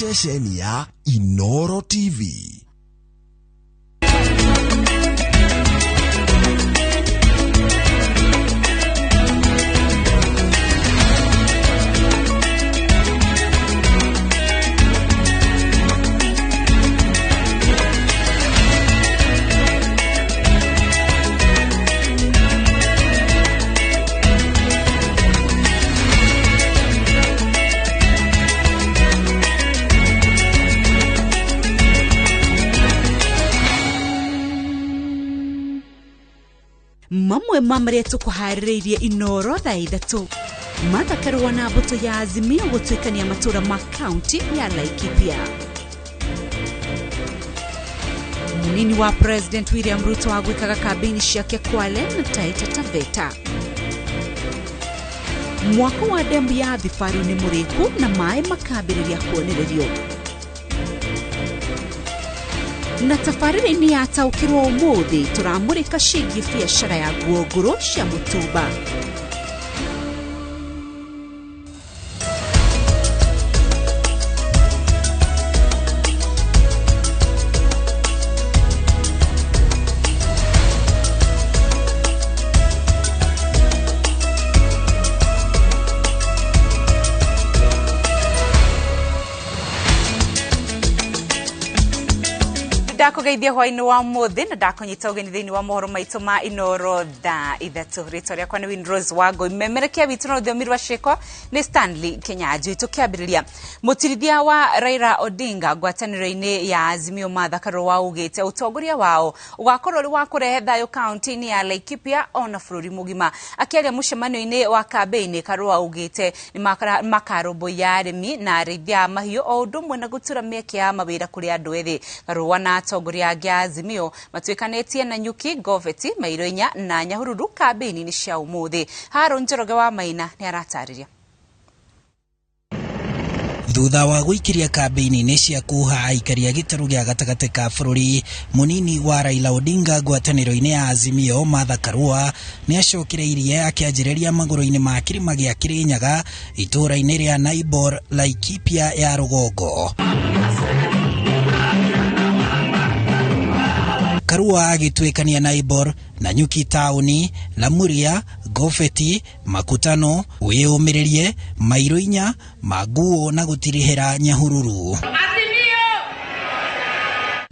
Ceceni ya Inoro TV. Mamwe ma marĩa tũkũharĩrĩirie Inoro thaa 3 Martha Karua na mbũtũ ya Azimio gũtuĩkania matũũra ma kaunti ya Laikipia. Munini wa President William Ruto agwĩkaga kambĩini ciake Kwale na Taita Taveta. Mwako wa demu ya Thibaru nĩ mũrĩku na maĩ makambĩrĩria kuonererio. Na tabarĩra-inĩ ya taũkĩrwo ũmũthĩ tũramũrĩka ciĩgiĩ biacara ya nguo ngũrũ cia mũtumba. Ndakugeithia hwainĩ wa mũthĩ na ndakũnyita ũgeni thĩinĩ wa mohoro maitũ ma Inoro thaa 3. Rĩtwa rĩakwa nĩ Winrose Wangũi. Memerekia witũ na rũthiomi rwa ciĩko nĩ Stanley Kinyanjui. Tũkĩambĩrĩria, mũtirithia wa Raila Odinga ngwatanĩro-inĩ ya Azimio Martha Karua augĩte ũtongoria wao ũgakorwo ũrĩ wa kũrehe thayũ kaunti-inĩ ya Laikipia ona bũrũri mũgima. Akĩaria mũcemanio-inĩ wa kambĩini, Karua augĩte nĩ makarũmbũiya arĩmi na arĩithia a mahiũ o ũndũ ũmwe na gũtura mĩeke ya mawĩra kũrĩ andũ ethĩ. Karua na atongoria angĩ a Azimio matuĩkanĩtie na Nyuki, Goveti, Mairo inya na Nyahururu kambĩini-inĩ cia ũmũthĩ. Haron Njoroge wa Maina nĩ aratarĩria. Thutha wa gũikiria kambĩini-inĩ cia kuha aikari a gĩtarũ gĩa gatagatĩ ka bũrũri, mũnini wa Raila Odinga ngwatanĩro-inĩ ya Azimio Martha Karua nĩ acokereirie akĩanjĩrĩria magũrũ-inĩ ma kĩrĩma gĩa Kĩrĩnyaga itũũra-inĩ rĩa Naibor, Laikipia ya rũgongo. Karua agĩtuĩkania Naibor na Nyuki taũni, Lamuria, Gobeti, Makutano, Wĩyũmĩrĩrie, Mairo inya, Manguo na gũtirihĩra Nyahururu.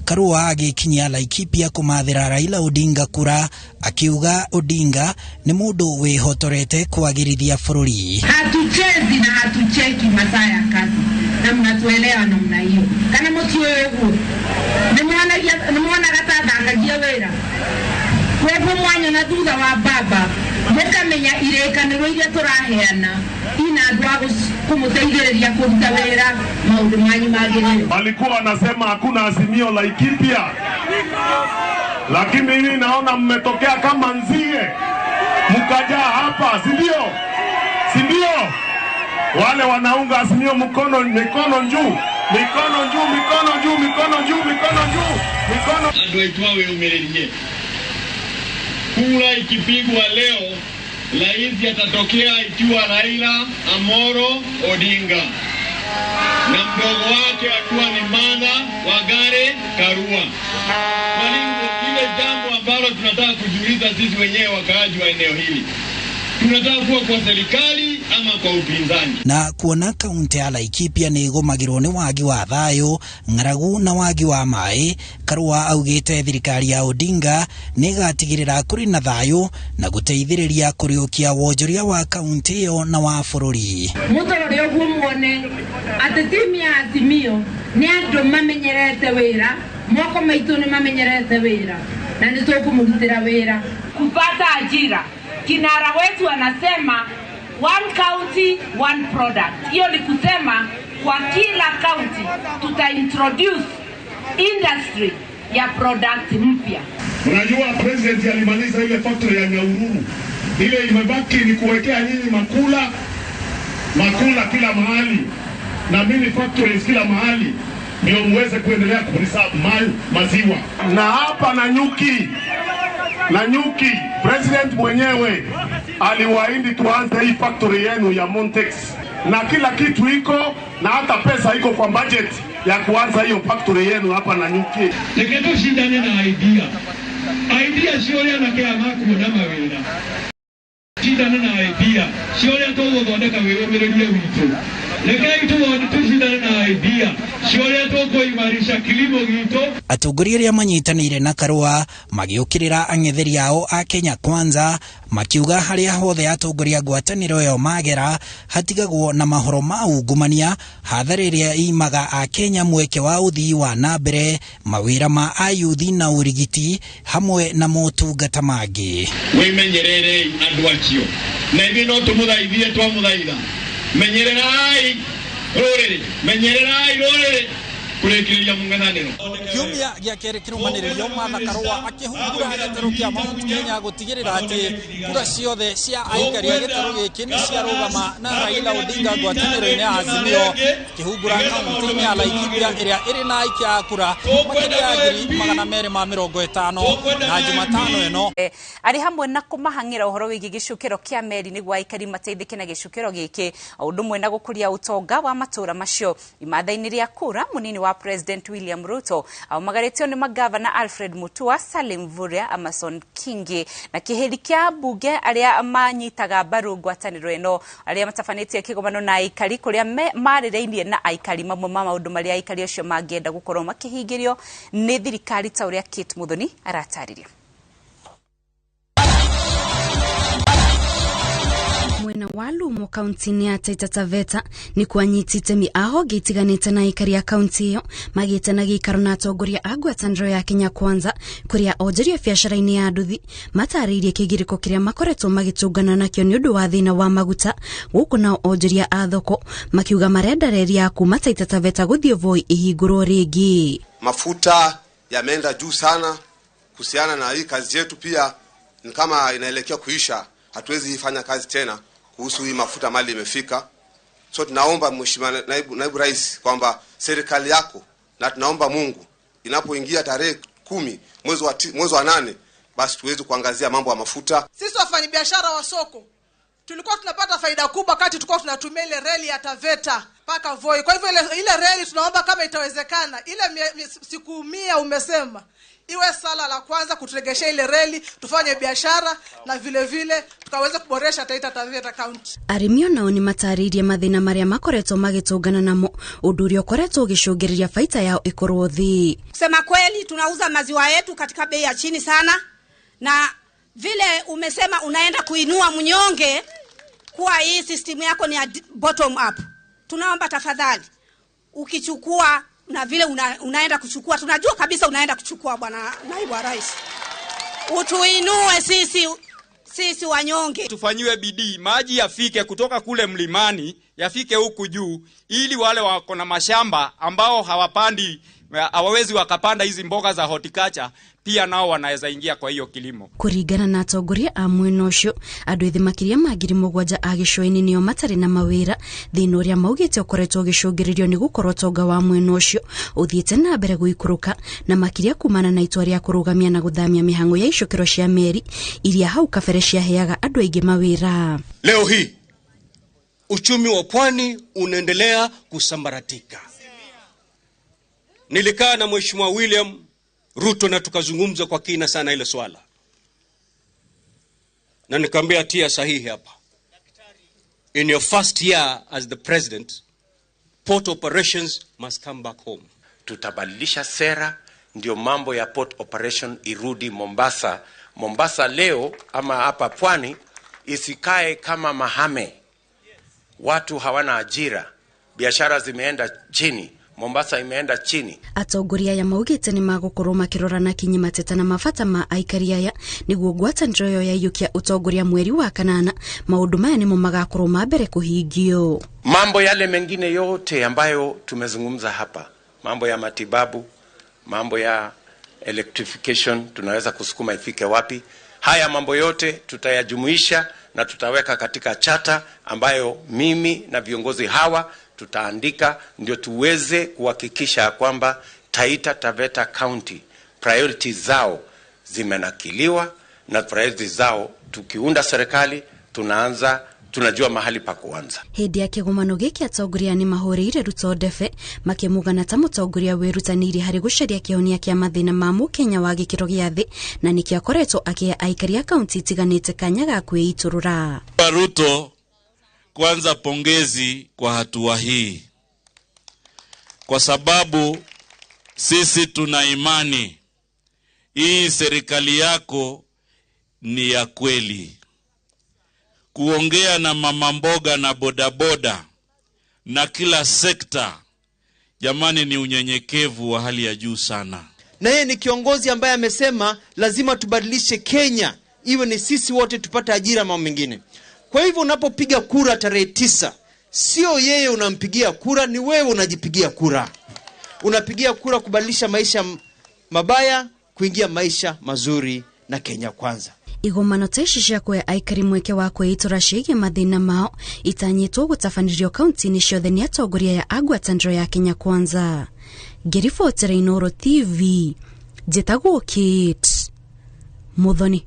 Karua agĩkinyia Laikipia kũmathĩra Raila Odinga kura, akiuga Odinga nĩ mũndũ wĩhotorete kwagĩrithia bũrũri. Hatuchezi na hatucheki masaa ya kazi, na mnatuelewa namna hiyo. Kana mũtiũĩ ũguo? Nĩmuonaga ta thakagia wĩra. Koguo mwanyona thutha wa baba mũkamenya irĩkanĩro iria tũraheana ina andũ a kũmũteithĩrĩria kũruta wĩra maũndũ manyu magĩrĩre. Walikuwa wanasema hakuna Azimio Laikipia, lakini mimi naona mmetokea kama nzige mkajaa hapa, si ndio? Si ndio? Wale wanaunga Azimio mkono, mikono juu, mikono juu, mikono juu, mikono juu, mikono juu, mikono. Andũ aitũ wĩyũmĩrĩrie. Kura ikipigwa leo, rais atatokea ikiwa Raila Amolo Odinga na mdogo wake akiwa ni Martha Wangari Karua. Kwa hivyo ile jambo ambalo tunataka kujiuliza sisi wenyewe wakaaji wa eneo hili, tunataka kuwa kwa serikali ama kwa upinzani? Na kuona kaunti ya Laikipia nĩ ĩgũmagĩrwo nĩ wagi wa thayũ, ng'aragu na wagi wa maĩ, Karua augĩte thirikari ya Odinga nĩ ĩgatigĩrĩra kũrĩ na thayũ na gũteithĩrĩria kũrĩũkia wonjoria wa kaunti ĩyo na wa bũrũri. Mũtũrore ũguo muone atĩ timu ya Azimio nĩ andũ mamenyerete wĩra, moko maitũ nĩ mamenyerete wĩra na nĩ tũkũmũrutĩra wĩra. Kupata ajira, kinara wetu anasema one county one product. Hiyo ni kusema kwa kila county tuta introduce industry ya product mpya. Unajua president alimaliza ile factory ya Nyahururu, ile imebaki ni kuwekea nyinyi makula, makula kila mahali na mini factories kila mahali, ndio muweze kuendelea kupreserve maziwa. Na hapa na Nyuki, na Nyuki president mwenyewe aliwaahidi tuanze hii factory yenu ya Montex. na kila kitu iko, na hata pesa iko kwa budget ya kuanza hiyo factory yenu hapa Nanyuki. Reke tucindane na idea. Idea cio ũrĩa anake aya makuona mawĩra. Cindane na idea cio ũrĩa tũgũthondeka wĩyũmĩrĩrie witũ. Rekei tucindane na idea cio ũrĩa tũkũimarisha kilimo gitũ. Atongoria arĩa manyitanĩire na Karua magĩũkĩrĩra ang'etheri ao a Kenya Kwanza makiuga harĩa hothe atongoria ngwatanĩro ĩyo magera hatigagwo na mahoro ma ungumania, hathara ĩrĩa imaga a Kenya mweke wa ũthii wa na mbere, mawĩra ma ayuthi na ũrigiti hamwe na motungata mangĩ. Wĩmenyererei andũ acio, na ithuĩ no tũmũthaithie twamũthaitha, menyererai rũrĩrĩ, menyererai rũrĩrĩ kurĩkĩrĩria mũng'ethanĩro. Kiumia gĩa kerĩ kĩrũmanĩrĩrio Martha Karua akĩhungura gĩtarũ kĩa Mount Kenya gũtigĩrĩra atĩ kura ciothe cia aikari a gĩtarũ gĩkĩ nĩ ciarũgama na Raila Odinga ngwatanĩro-inĩ ya Azimio, akĩhungura kaunti-inĩ ya Laikipia ĩrĩa ĩrĩ na aikia a kura makĩria ya 250 na Jumatano ĩno. Arĩ hamwe na kũmahang'ĩra ũhoro wĩgiĩ gĩcukĩro kĩa meri nĩguo aikari mateithĩke na gĩcukĩro gĩkĩ, o ũndũ ũmwe na gũkũria ũtonga wa matũũra macio. Imatha-inĩ rĩa kura mũnini wa President William Ruto aumagarĩtio nĩ magavana Alfred Mutua, Salim Mvurya, Amason Kingi na kĩhĩri kĩa mbunge arĩa manyitaga mbaru ngwatanĩro ĩno, arĩa matabanĩtie kĩgomano na aikari kũrĩa marĩrĩirie na aikari mamwe ma maũndũ marĩa aikari acio mangĩenda gũkorwo makĩhingĩrio nĩ thirikari ta ũrĩa Kate Muthoni aratarĩria. Mwena wa Lumo kaunti-inĩ ya Taita Taveta nĩ kwanyitĩte mĩaho ĩtiganĩte na aikari a kaunti ĩyo magĩte na gĩikaro na atongoria a ngwatanĩro ya Kenya Kwanza kũrĩa onjoria biacara-inĩ ya nduthi matarĩirie kĩgirĩko kĩrĩa makoretwo magĩtũngana nakĩo nĩ ũndũ wa thĩna wa maguta, gũkũ nao onjoria a thoko makiuga marenda reri ya kuma Taita Taveta gũthiĩ Voi ĩhingũrwo rĩngĩ. Mafuta yameenda juu sana kuhusiana na hii kazi yetu, pia ni kama inaelekea kuisha, hatuwezi ifanya kazi tena kuhusu hii mafuta mali imefika. So tunaomba Mheshimiwa naibu Rais kwamba serikali yako, na tunaomba Mungu inapoingia tarehe 10 mwezi wa 8, basi tuweze kuangazia mambo ya mafuta. Sisi wafanyabiashara wa soko tulikuwa tunapata faida kubwa wakati tulikuwa tunatumia ile reli ya Taveta mpaka Voi. Kwa hivyo ile reli tunaomba kama itawezekana, ile siku 100 umesema iwe sala la kwanza kuturegesha ile reli, tufanye biashara na vile vile tukaweza kuboresha Taita Taveta County. Arĩmi onao nĩ matarĩirie mathĩna marĩa makoretwo magĩtũngana namo, ũndũ ũrĩa ũkoretwo ũgĩcũngĩrĩria baita yao ĩkorwo thĩ. Kusema kweli tunauza maziwa yetu katika bei ya chini sana, na vile umesema unaenda kuinua mnyonge kuwa hii system yako ni ya bottom up. Tunaomba tafadhali ukichukua na vile unaenda kuchukua, tunajua kabisa unaenda kuchukua bwana naibu wa rais, utuinue sisi wanyonge. Tufanyiwe bidii, maji yafike kutoka kule mlimani yafike huku juu, ili wale wako na mashamba ambao hawapandi, hawawezi wakapanda hizi mboga za horticulture, pia nao wanaweza ingia kwa hiyo kilimo. Kuringana na atongoria a mwena ũcio, andũ ethĩ makĩria ma 7,000 a gĩcũa-inĩ nĩo matarĩ na mawĩra, thĩna ũrĩa maugĩte ũkoretwo ũgĩcũngĩrĩrio nĩ gũkorwo ũtonga wa mwena ũcio ũthiĩte na mbere gũikũrũka, na makĩria kumana na itua rĩa kũrũgamia na gũthamia mĩhang'o ya icukĩro cia meri iria hau kabere ciaheaga andũ aingĩ mawĩra. Leo hii uchumi wa pwani unaendelea kusambaratika. Nilikaa na Mheshimiwa William Ruto na tukazungumza kwa kina sana ile swala, na nikamwambia tia sahihi hapa, in your first year as the president, port operations must come back home. Tutabadilisha sera ndio mambo ya port operation irudi Mombasa. Mombasa leo ama hapa pwani isikae kama mahame, watu hawana ajira, biashara zimeenda chini, Mombasa imeenda chini. Atongoria aya maugĩte nĩ magũkorwo makĩrora na kinyi mateta na mabata ma aikari aya nĩguo ngwatanĩro ĩyo yaiyũkia ũtongoria mweri wa 8. Maũndũ maya nĩmo magakorwo ma mbere kũhingio. Mambo yale mengine yote ambayo tumezungumza hapa, mambo ya matibabu, mambo ya electrification, tunaweza kusukuma ifike wapi? Haya mambo yote tutayajumuisha na tutaweka katika chata ambayo mimi na viongozi hawa tutaandika, ndio tuweze kuhakikisha kwamba Taita Taveta County priorities zao zimenakiliwa, na priorities zao tukiunda serikali tunaanza Tunajua mahali pa kuanza. Hĩndĩ ya kĩgomano gĩkĩ atongoria nĩ mahũrĩire Ruto ndebe makĩmugana ta mũtongoria wĩrutanĩirie harĩ gũcaria kĩhonia kĩa mathĩna ma mũkenya wa gĩkĩro gĩa thĩ na nĩkĩo akoretwo akĩhe aikari a kaunti itiganĩte kanya ga kwĩitũrũra. Ruto, kwanza pongezi kwa hatua hii, kwa sababu sisi tuna imani hii serikali yako ni ya kweli. Kuongea na mama mboga na bodaboda na kila sekta, jamani, ni unyenyekevu wa hali ya juu sana. Na yeye ni kiongozi ambaye amesema lazima tubadilishe Kenya iwe ni sisi wote tupate ajira, mambo mengine. Kwa hivyo unapopiga kura tarehe 9, sio yeye unampigia kura, ni wewe unajipigia kura. Unapigia kura kubadilisha maisha mabaya kuingia maisha mazuri na Kenya Kwanza. Igomano ta ici cia kũhe aikari mweke wa kwĩitũra ciĩgiĩ mathĩna mao itanyĩtwo gũtabanĩrio kaunti-inĩ ciothe nĩ atongoria ya ngwatanĩro ya Kenya Kwanza. Ngĩribotera Inooro TV, njĩtagwo Kate Muthoni.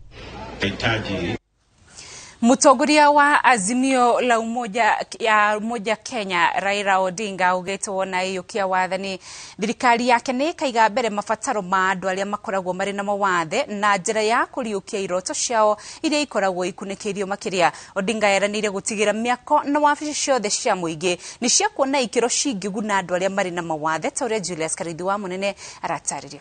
Mũtongoria wa Azimio la Umoja ya Umoja Kenya Raila Odinga augĩte wona iyũkia wathani thirikari yake nĩ ĩkaiga mbere mabataro ma andũ arĩa makoragwo marĩ na mawathe na njĩra ya kũriũkia iroto ciao iria ikoragwo ikunĩkĩirio makĩria. Odinga eranĩire gũtigĩra mĩako na wabici ciothe cia mũingĩ nĩ cia kuona ikĩro cingĩguna andũ arĩa marĩ na mawathe ta ũrĩa Julius Karithi wa Mũnene aratarĩria.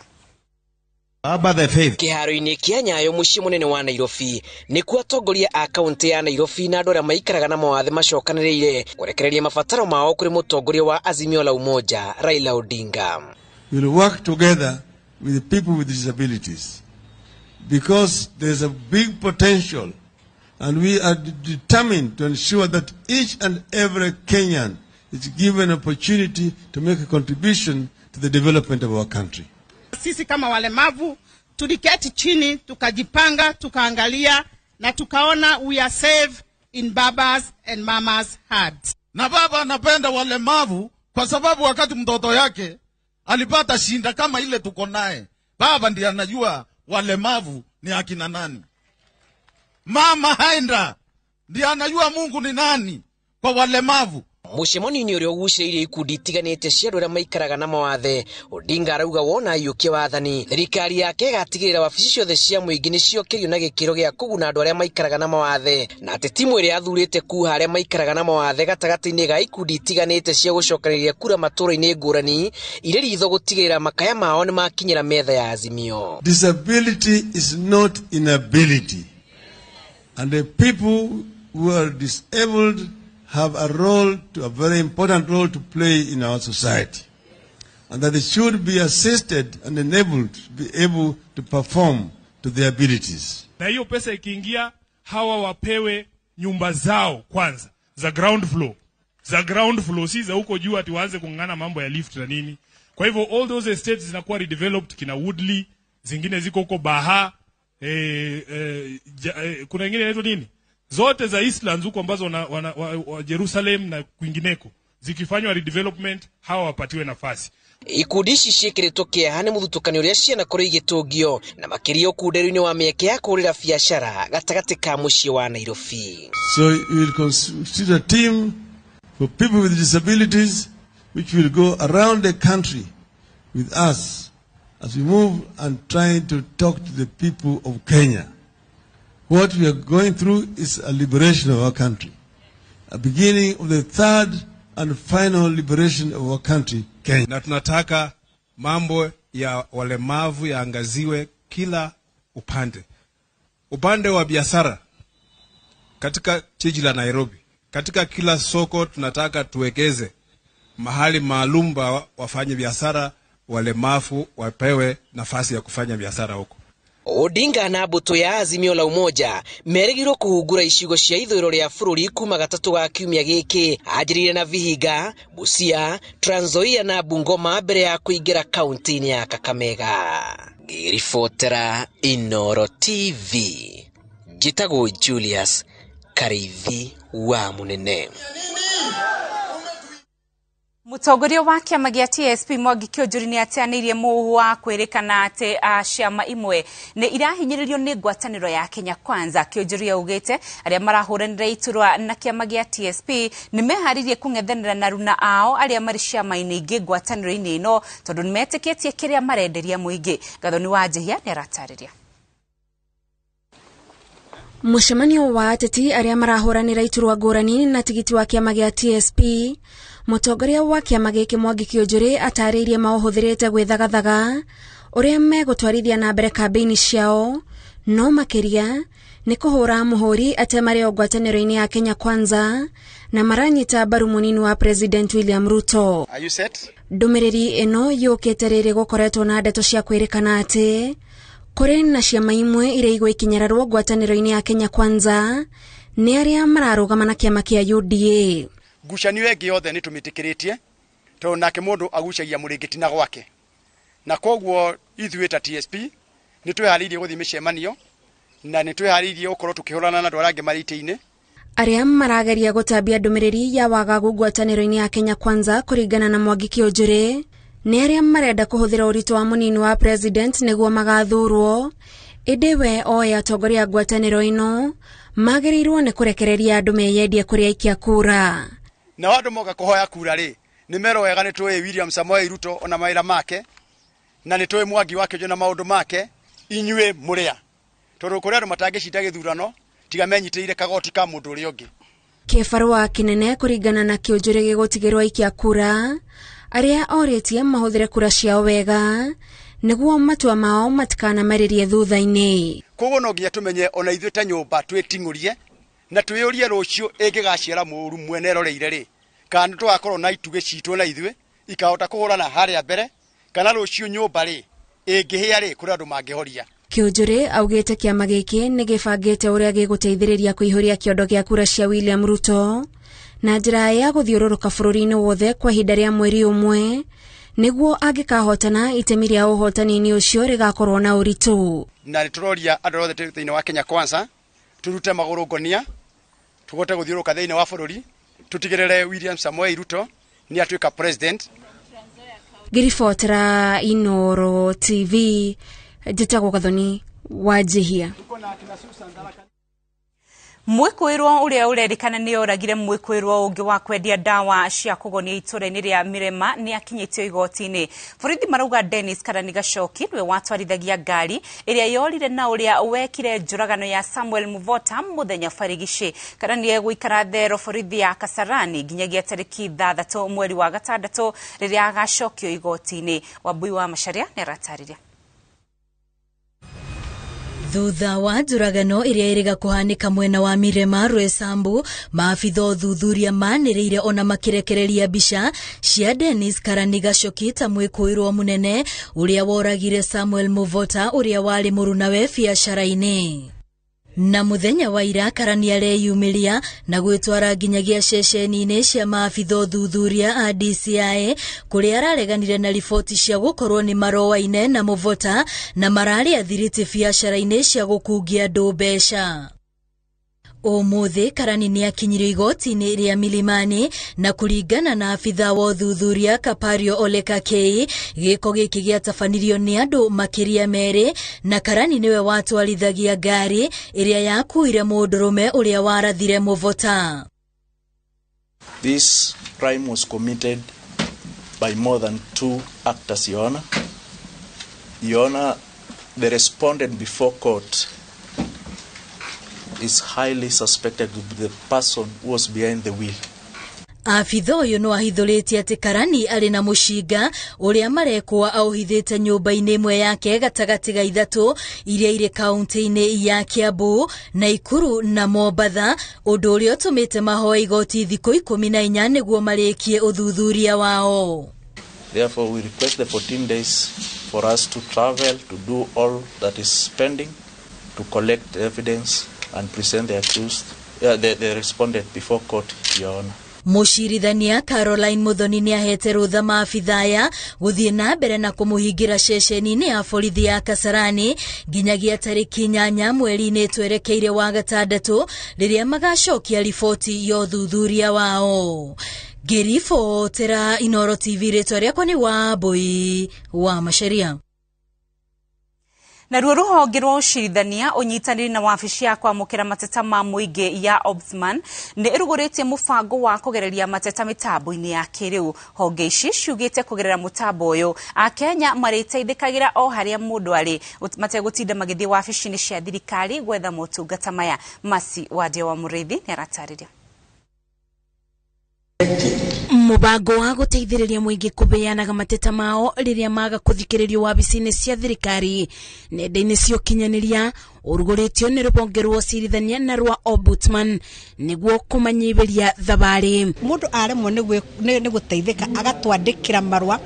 Kĩharo-inĩ kĩa Nyayo mũciĩ mũnene wa Nairobi nĩkuo atongoria a kaunti ya Nairobi na andũ arĩa maikaraga na mawathe macokanĩrĩire kũrekereria mabataro mao kũrĩ mũtongoria wa Azimio la Umoja Raila Odinga. We will work together with the people with disabilities because there is a big potential and we are determined to ensure that each and every Kenyan is given an opportunity to make a contribution to the development of our country. Sisi kama walemavu tuliketi chini tukajipanga tukaangalia na tukaona we are safe in babas and mamas hearts. Na baba anapenda walemavu kwa sababu wakati mtoto yake alipata shinda kama ile tuko naye, baba ndiye anajua walemavu ni akina nani. Mama Haindra ndiye anajua Mungu ni nani kwa walemavu. Mũcemanio-inĩ ũrĩa ũgucĩrĩirie ikundi itiganĩte cia andũ arĩa maikaraga na mawathe, Odinga arauga wona aiyũkia wathani thirikari yake ĩgatigĩrĩra wabici ciothe cia mũingĩ nĩciokĩrio na gĩkĩro gĩa kũguna andũ arĩa maikaraga na mawathe, na atĩ timu ĩrĩa athurĩte kuha arĩa maikaraga na mawathe gatagatĩ-inĩ ga ikundi itiganĩte cia gũcokanĩrĩria kura matũũra-inĩ ngũrani irĩ ritho gũtigĩrĩra makaya mao nĩmakinyĩra metha ya Azimio. Disability is not inability, and the people who are disabled have a role, a very important role to play in our society, and that they should be assisted and enabled to be able to perform to their abilities. Na hiyo pesa ikiingia, hawa wapewe nyumba zao kwanza za ground floor, za ground floor, si za huko juu ati waanze kung'ang'ana mambo ya lift na nini. Kwa hivyo all those estates zinakuwa redeveloped, kina Woodley, zingine ziko huko Baha, kuna nyingine inaitwa nini, zote za Eastlands huko ambazo wa Jerusalem na kwingineko, zikifanywa redevelopment hawa wapatiwe nafasi. Ikundi ici ciĩkĩrĩtwo kĩeha nĩ mũthutũkanio ũrĩa cianakorwo igĩtũngio na makĩria ũkunderu-inĩ wa mĩeke ya kũhũrĩra biacara gatagatĩ ka mũciĩ wa Nairobi. So we will constitute a team for people with disabilities which will go around the country with us as we move and try to talk to the people of Kenya. What we are going through is a liberation of our country, a beginning of the third and final liberation of our country, Kenya. Na tunataka mambo ya walemavu yaangaziwe kila upande. Upande wa biashara katika jiji la Nairobi, katika kila soko tunataka tuwekeze mahali maalum wafanye biashara, walemavu wapewe nafasi ya kufanya biashara huko. Odinga na mbũtũ ya Azimio la Umoja merĩgĩrĩirwo kũhungura icigo cia ithũĩro rĩa bũrũri kuma gatatũ ga kiumia gĩkĩ anjĩrĩire na Vihiga, Busia, Trans Nzoia na Bungoma mbere ya kũingĩra kaunti-inĩ ya Kakamega. Ngĩribotera Inooro TV, njĩtagwo Julius Karithi wa Mũnene. Mũtongoria wa kĩama gĩa TSP Mwangi Kĩonjũri nĩ ateanĩirie mũhuhu wa kwĩrĩkana atĩ ciama imwe nĩ irahinyĩrĩrio nĩ ngwatanĩro ya Kenya Kwanza. Kĩonjũri augĩte arĩa marahũranĩra iturwa na kĩama gĩa TSP nĩ meharĩirie kũng'ethanĩra na runa ao arĩa marĩ ciama-inĩ ingĩ ngwatanĩro-inĩ ĩno tondũ nĩ metĩkĩtie kĩrĩa marenderia mũingĩ. Gathoni wa Njihia nĩ aratarĩria. Mũcemanio wa ateti arĩa marahũranĩra iturwa ngũrani na tigiti wa kĩama gĩa TSP, mũtongoria wa kĩama gĩkĩ Mwangi Kĩonjũri atarĩirie maũhũthĩrĩte gwĩthagathaga ũrĩa megũtwarithia na mbere kambĩini ciao, no makĩria nĩ kũhũra mũhũri atĩ marĩ o ngwatanĩro-inĩ ya Kenya Kwanza na maranyita mbaru mũnini wa President William Ruto. Are you set? Ndũmĩrĩri ĩno yũkĩte rĩrĩ gũkoretwo na ndeto cia kwĩrĩkana atĩ kũrĩ na ciama imwe iria igũikinyĩrarwo ngwatanĩro-inĩ ya Kenya Kwanza nĩ arĩa mararũgama na kĩama kĩa UDA. Ngucanio ĩngĩ yothe nĩ tũmĩtĩkĩrĩtie tondũ nake mũndũ agucagia mũrĩngĩti na gwake, na koguo ithuĩ ta TSP nĩ twĩharĩirie gũthiĩ mĩcemanio na nĩ twĩharĩirie gũkorwo tũkĩhũrana na andũ arĩa angĩ marĩ itĩ-inĩ. Arĩa marageria gũtambia ndũmĩrĩri ya wagagu ngwatanĩro-inĩ ya Kenya Kwanza kũringana na Mwangi Kĩonjũri nĩ arĩa marenda kũhũthĩra ũritũ wa mũnini wa president nĩguo magathurwo, ĩndĩ we oĩ atongoria a ngwatanĩro ĩno magĩrĩirwo nĩ kũrekereria andũ meyendie kũrĩ aikia kura. Nao andũ moka kũhoya kura rĩ, nĩ merwo wega nĩ tũĩ William Samoei Ruto ona mawĩra make, na nĩ tũĩ Mwangi wa Kĩonjũri na maũndũ make, inyuĩ mũrĩa tondũ kũrĩ andũ matangĩcinda gĩthurano tiga menyitĩrĩire kagoti ka mũndũ ũrĩa ũngĩ. Kĩbarũa kĩnene kũringana na Kĩonjũri gĩgũtigĩrwo aikia kura arĩa orĩtie mahũthĩre kura ciao wega nĩguo matua mao matikanamarĩrie thutha-inĩ. Koguo no nginya tũmenye ona ithuĩ ta nyũmba twĩting'ũrie na twĩyũrie rũciũ ĩngĩgaciara mũru mwene eroreire rĩ, kana nĩ tũgakorwo na itugĩ citũ na ithuĩ ikahota kũhũrana harĩa mbere, kana rũciũ nyũmba rĩ ĩngĩhĩa rĩ kũrĩ andũ mangĩhoria. Kĩonjũri augĩte kĩama gĩkĩ nĩ gĩbangĩte ũrĩa gĩgũteithĩrĩria kũihũria kĩondo gĩa kura cia William Ruto na njĩra ya gũthiũrũrũka bũrũri-inĩ wothe kwa ihinda rĩa mweri ũmwe nĩguo angĩkahotana itemi rĩa ũhotani-inĩ ũcio rĩgakorwo na ũritũ. Na nĩ tũroria andũ othe thĩinĩ wa Kenya Kwanza tũrute magũrũ ngonia tũhote gũthiũrũrũka thĩinĩ wa bũrũri tũtigĩrĩre William Samoei Ruto nĩ atuĩka president. Ngĩribotera Inooro TV njĩtagwo Gathoni wa Njihia. Mwĩkũĩrwo ũrĩa ũrerĩkana nĩ oragire mwĩkũĩrwo ũngĩ wa kwendia ndawa cia kũgonia itũũra-inĩ rĩa Mirema nĩ akinyĩtio igoti-inĩ. Borithi marauga Dennis Karani Gachoki nĩwe watwarithagia ngari ĩrĩa yorire na ũrĩa wekire njũragano ya Samuel Muvota mũthenya barigici. Karani egũikara thero borithi ya Kasarani nginyagia tarĩki 6 mweri wa 6 rĩrĩa agacokio igoti-inĩ. Wambui wa Macharia nĩ aratarĩria. Thutha wa njũragano ĩrĩa ĩrĩga kũhanĩka mwena wa Mirema Rwesambu, maabitha ũthuthuria manĩrĩire ona makĩrekereria mbica cia Dennis Karani Gachoki ta mwĩkũĩrwo mũnene ũrĩa woragire Samuel Muvota ũrĩa warĩ mũrunawe biacara-inĩ. Na mũthenya wa ira Karani areyumĩria na gwĩtwara nginyagia ceceni-inĩ cia maabitha ũthuthuria a DCI kũrĩa arareganire na riboti cia gũkorwo nĩ maroaine na Muvota na mararĩ athiriti biacara-inĩ cia gũkungia andũ mbeca. Ũmũthĩ Karani nĩ akinyirio igoti-inĩ rĩa Milimani na kũringana na abitha wa ũthuthuria Kapario Ole Kakei, gĩko gĩkĩ gĩatabanirio nĩ andũ makĩria merĩ na Karani nĩwe watwarithagia ngari ĩrĩa yakuire mũndũrũme ũrĩa warathire Muvota. This crime was committed by more than 2 actors, Your Honor. Your Honor, the respondent before court is highly suspected to be the person who was behind the wheel. Abitha ũyũ no ahithũrĩtie atĩ Karani arĩ na mũcinga ũrĩa marekwo aũhithĩte nyũmba-inĩ ĩmwe yake gatagatĩ ga 3 iria irĩ kaunti-inĩ ya Kiambu, Naikuru na Mombatha, ũndũ ũrĩa ũtũmĩte mahoe igoti thikũ 14 nĩguo marĩkie ũthuthuria wao. Therefore, we request the 14 days for us to travel, to do all that is pending, to collect evidence and present the accused, the respondent before court, Your Honor. Mũcirithania Caroline Muthoni nĩahete rũtha maabitha aya gũthiĩ na mbere na kũmũhingĩra ceceni-inĩ ya borithi ya Kasarani nginyagia tarĩki 8 mweri-inĩ twerekeire wa gatandatũ, rĩrĩa magacokia riboti ya ũthuthuria wao. Ngĩribotera Inooro TV, rĩtwa rĩakwa nĩ Wambui wa Macharia. Naruo rũhonge rwa ũcirithania ũnyitanĩri na wabici ya kwamũkĩra mateta ma mũingĩ ya Ombudsman nĩ ĩrugũrĩtie mũbango wa kũgereria mateta mĩtambo-inĩ ya kĩrĩu. Honge ici ciugĩte kũgerera mũtambo ũyũ Akenya marĩteithĩkagĩra o harĩa mũndũ arĩ mategũtinda magĩthiĩ wabici-inĩ cia thirikari gwetha motungata maya. Masi Wadia wa Mũrĩithi nĩ aratarĩria. Mũbango wa gũteithĩrĩria mũingĩ kũbeanaga mateta mao rĩrĩa maga kũthikĩrĩrio wabici-inĩ cia thirikari nenda-inĩ cia ũkinyanĩria ũrugũrĩtio nĩ rũhonge rwa ũcirithania na rwa Ombudsman nĩguo kũmanyihĩria thabarĩ. Mũndũ aremwo nĩ gũteithĩka agatwandĩkĩra marũa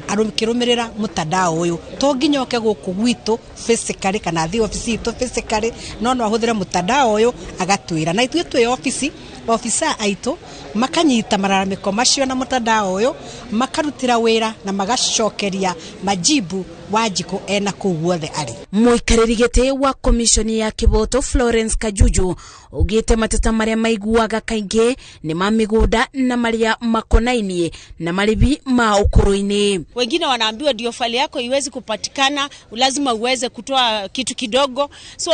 akĩrũmĩrĩra mtandao ũyũ, to nginya oke gũkũ gwitũ physically kana athiĩ obici itũ physically, no no ahũthĩre mtandao ũyũ agatwĩra, na ithuĩ twĩ obici ofisa aitũ makanyita malalamiko macio na mtandao ũyũ makarutĩra wĩra na magacokeria majibu Wanjikũ ena kũu guothe arĩ. Mũikarĩri gĩtĩ wa komishoni ya kĩboto Florence Kajuju augĩte mateta marĩa maiguaga kaingĩ nĩ ma mĩgũnda na marĩa makonainie na marĩhi ma ũkũrũ-inĩ. Wengine wanaambiwa ndio faili yako iwezi kupatikana, lazima uweze kutoa kitu kidogo. So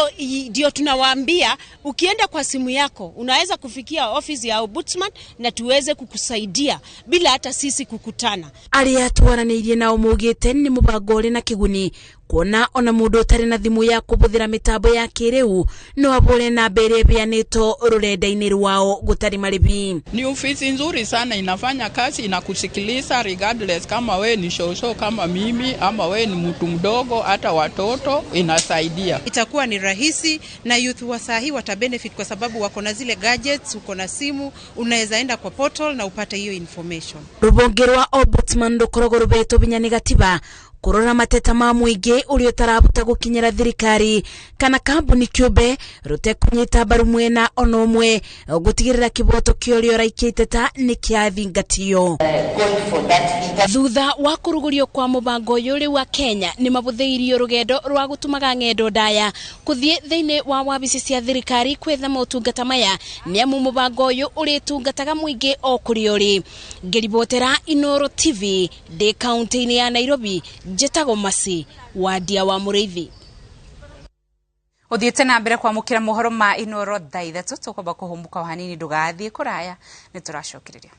ndio tunawaambia ukienda kwa simu yako unaweza kufikia ofisi ya Ombudsman na tuweze kukusaidia bila hata sisi kukutana. Arĩa twaranĩirie nao maugĩte nĩ mũbango ũrĩ na kĩguni kuona ona mũndũ ũtarĩ na thimũ ya kũhũthĩra mĩtambo ya kĩrĩu no ahũre namba ĩrĩa ĩheanĩtwo rũrenda-inĩ rwao gũtarĩ marĩhi. Ni ofisi nzuri sana, inafanya kazi, inakusikiliza regardless kama we ni shosho kama mimi ama we ni mtu mdogo, hata watoto inasaidia. Itakuwa ni rahisi na youth wa saa hii watabenefit kwa sababu wako na zile gadgets, uko na simu, unaweza enda kwa portal na upate hiyo information. Rũhonge rwa Ombudsman rũkoragwo rũhetwo hinya nĩ gatiba kũrora mateta ma mũingĩ ũrĩa ũtarahota gũkinyĩra thirikari kana kambuni kĩũmbe rũtekũnyita mbaru mwena ona ũmwe gũtigĩrĩra kĩboto kĩa ũrĩa ũraikia iteta nĩ kĩathingatio. Thutha wa kũrugũrio kwa mũbango ũyũ rĩu wa Kenya nĩ mabũthĩirio rũgendo rwa gũtũmaga ng'endo ndaya kũthiĩ thĩinĩ wa wabici cia thirikari kwetha motungata maya nĩ amu mũbango ũyũ ũrĩtungataga mũingĩ o kũrĩa ũrĩ. Ngĩribotera Inooro TV ndĩ kaũntĩ-inĩ ya Nairobi, njĩtagwo Masi Wadia wa Mũrĩithi. Ũthiĩte na mbere kwamũkĩra mohoro ma Inooro thaa 3, tũkwamba kũhũmũka o hanini, ndũgathiĩ kũraya, nĩ tũracokereria.